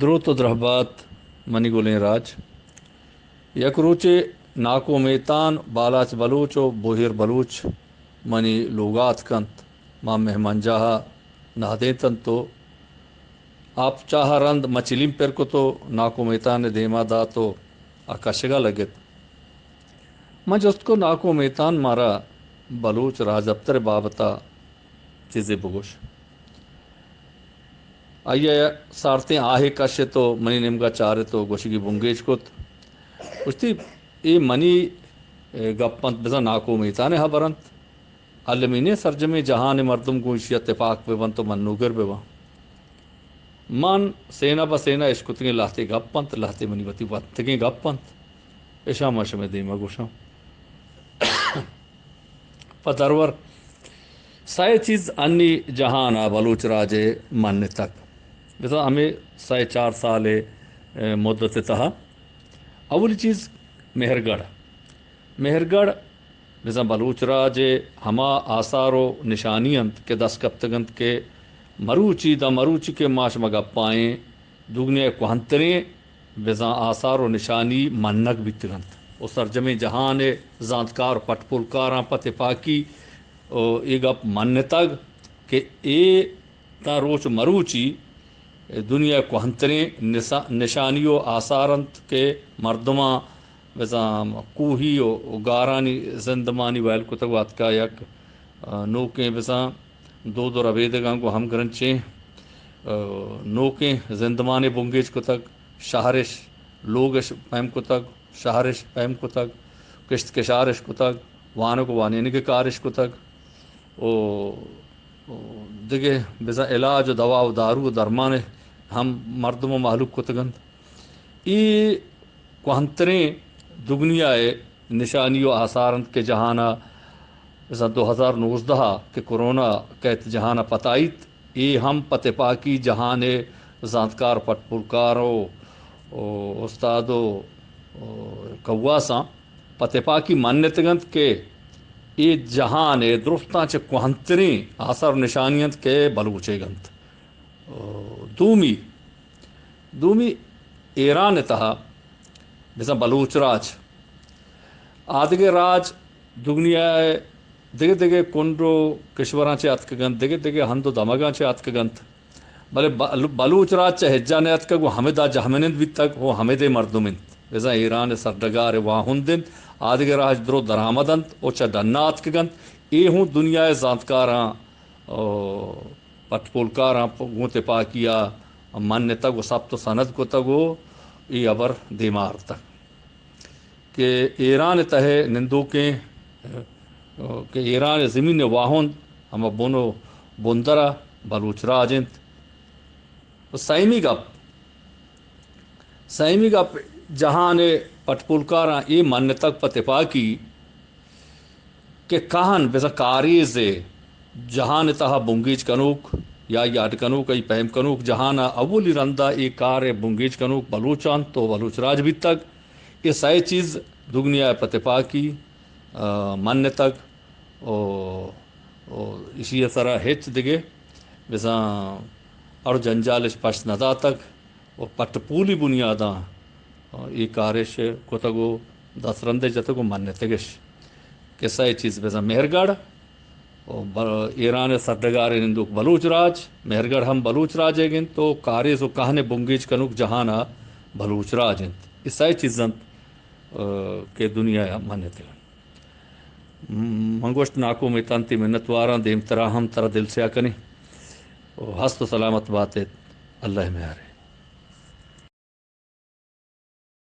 دروت و درہبات منی گلیں راج۔ یک روچے ناکو میتان، بالاچ بلوچ و بوہیر بلوچ منی لوگا اتکنت۔ ما مہمانجاہا نہدینتنت و آپ چاہا رند ما چلیم پر کت و ناکو میتان دیما دات و آ کشگا لگت۔ من جست کو، ناکو میتان، مارا بلوچ راجدپتر بابتا چیزے بگوش۔ آئی ء سارتیں آہے کشت و منی نیمگا چارت و گوشگی بنگیج کت۔ گوشتی، اے منی، اے، گپ انت، بزاں ناکو میتان ء ہبر انت۔ المینی سرجمیں جہان ء مردم گوں ایشی ء تپاک بہ بنت و منوگر بہ بنت۔ من سینہ بہ سینہ اشکتگیں لہتے گپ انت، لہتے منی وتی ونتگیں گپ انت۔ اشاں من شمئے دیما گوشاں۔ پہ درور سئے چیز انی جہان ء بلوچ راج ء منتگ۔ بزاں ہمے سئے چار سال ء مدت ء تہا اولی چیز مہرگڑھ۔ مہرگڑھ بزاں بلوچ راج ء ہما آثار و نشانی انت کہ دست کپتگ انت کہ مروچی داں مروچی کہ ما شما گپائیں دگنیا ء کوہنتریں بزاں آثار و نشانی منگ بیتگ انت و سرجمیں جہان ء زانتکار و پٹ پولکاراں پہ تپاکی و اے گپ منتگ کہ اے تاں روچ مروچی دنیا ء کوہنتریں نسا-، نشانی و آثار انت کہ مردماں بزاں کوہی و گارانی زندمانی ویل کتگ و اتکا یک، آ، نوکیں بزاں دود و ربیدگاں گوں ہمگرنچیں، آ، نوکیں زندمانے بنگیج کتگ، شہرش لوگش پیم کتگ، شہرش پیم کتگ، کشت کشارش کتگ، وانگ و وانینگ کارش کتگ و، و دگہ بزاں علاج و دوا و دارو و درمان ہم مردم و مہلوک کتگ انت۔ اے کوہنتریں دگنیا ء نشانی و آثار انت کہ جہان ء بزاں دو ہزار نوزدہ ء کہ کرونا کئیت جہان ء پتائیت، اے ہم پہ تپاکی جہان ء زانتکار پٹ پولکار و، و استاد و، و کواساں پہ تپاکی منتگ انت کہ اے جہان ء درستاں چہ کوہنتریں آثار و نشانی انت کہ بلوچ ئیگ انت۔ و دومی، دومی ایران ء تہا بزاں بلوچ راج، آدگہ راج دگنیا ء دگہ دگہ کنڈ و کشوراں چہ اتکگ انت، دگہ دگہ ہند و دمگاں چہ اتکگ انت، بلے بل-، بلوچ راج چہ ہجا نیاتکگ و ہمدا جہمنند بیتگ و ہمدے مردم انت۔ بزاں ایران ء سرڈگار ء واہند انت، آدگہ راج درو درآمد انت و چہ ڈنا اتکگ انت۔ اے ہوں دنیا ء زانتکاراں، او، پٹ پولکاراں پ-، گوں تپاکی ء منتگ و ثبت و سند کتگ و اے ہبر دیما آرتگ کہ ایران ء تہ ء نندوکیں، ء، کہ ایران ء زمین ء واہند ہما بن و بندر ء بلوچ راج انت۔ و سیمی گپ، سیمی گپ جہان ء پٹ پولکاراں اے منتگ پہ تپاکی کہ کہن بزاں کاریز ء جہان ء تہا بنگیج کنوک یا آئی اڈ کنوک، آئی پیم کنوک، جہان ء اولی رند ء اے کار ء بنگیج کنوک بلوچ انت و بلوچ راج بیتگ۔ اے سئے چیز دگنیا ء پہ تپاکی، ء، منتگ و، و ایشی ء سرا ہچ دگہ بزاں اڑ جنجالش پشت نہ داتگ۔ و پٹ پولی بنیاداں اے کارش کتگ و دسترندے جتگ و منتگش۔ کسہ ء چیز بزاں مہرگڑھ و ب-، ایران ء سرڈگار ء نندوک بلوچ راج، مہرگڑھ ہم بلوچ راج ئیگ انت و کاریز و کہن ء بنگیج کنوک جہان ء بلوچ راج انت۔ اے سئے چیز انت، ء، کہ دنیا ء منتگ انت۔ من گوشت، ناکو میتان، تئی منتواراں، دیمترا ہم ترا دل سیاہ کنیں۔ و ہست و سلامت بات ات، اللہ ء میارے۔